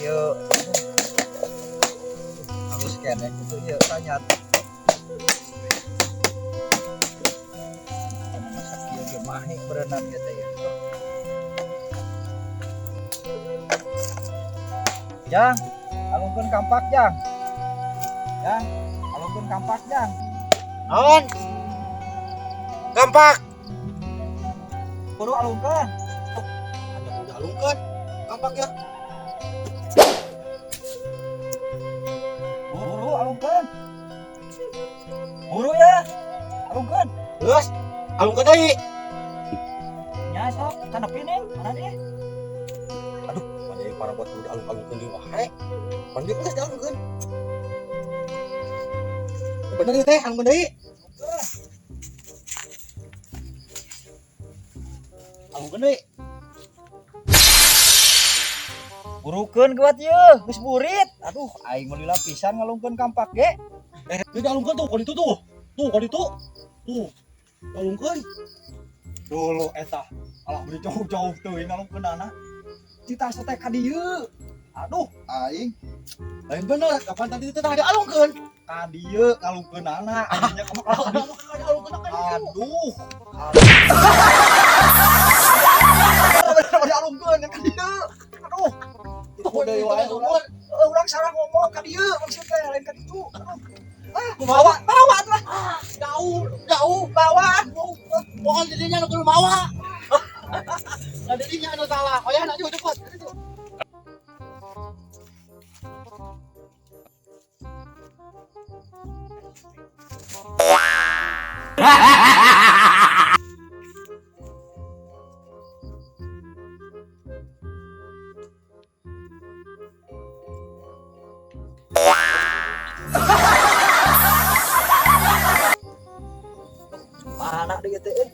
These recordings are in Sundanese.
Ieu halus keneh kitu ieu tanyat. Masak ieu ge mahi berenang ieu teh ieu. Jang, alungkeun kampak jang. Jang, alungkeun kampak jang. Naon? Kampak. Kudu alungkeun. Ada udah alungkeun. Kampak ya. Buru alungkeun. Buru ya. Alungkeun. Terus alungkeun deui. Nya sok kanepi nih, mana nih? Aduh, pada para buat udah alung-alungkeun deui wae. Pan geus dialungkeun. Bener ieu teh alungkeun deui. Alungkeun deui. Burukeun kuat ieu, geus burit. Aduh, aing meuli lapisan ngalungkeun kampak ge. Ini dialungkeun tuh, kalau itu tuh. Tuh, kalau itu. Tuh. Dialungkeun. Dulu eta. Alah beli jauh-jauh teuing ngalungkeunana. Cita teh ka dieu. Aduh, aing Lain bener, kapan tadi itu tah dialungkeun. Ka dieu ngalungkeunana, aingnya kumaha. Dialungkeun ka dieu. Aduh. Aduh. Dialungkeun ka dieu. Aduh. Itu deui wae urang. Urang salah ngomong ka dieu maksudnya lain ka ditu. Aduh. Ah, bawa, bawa atuh lah. Jauh, jauh. Bawa. Bukan jadinya nu kudu mawa. Nah, jadinya anu salah. Oh ya, lanjut cepat. Mana deui teh euy?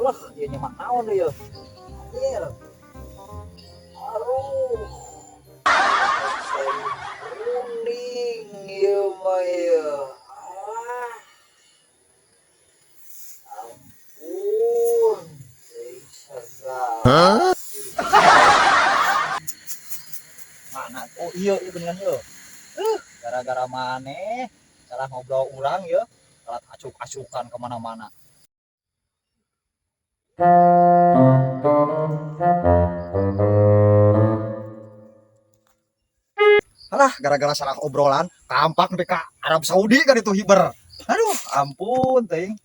Lah, ieu nyemak naon deui ieu? Ieu. Aduh. Kuning ieu mah ieu. Ah. Ampun. Teuing sagala. Mana? Oh iya, iya beneran ieu. Gara-gara maneh salah ngobrol urang ieu. Alat acuk-acukan kemana-mana. Alah, gara-gara salah obrolan, kampak nepi ka Arab Saudi kan itu hiber. Aduh, ampun teuing.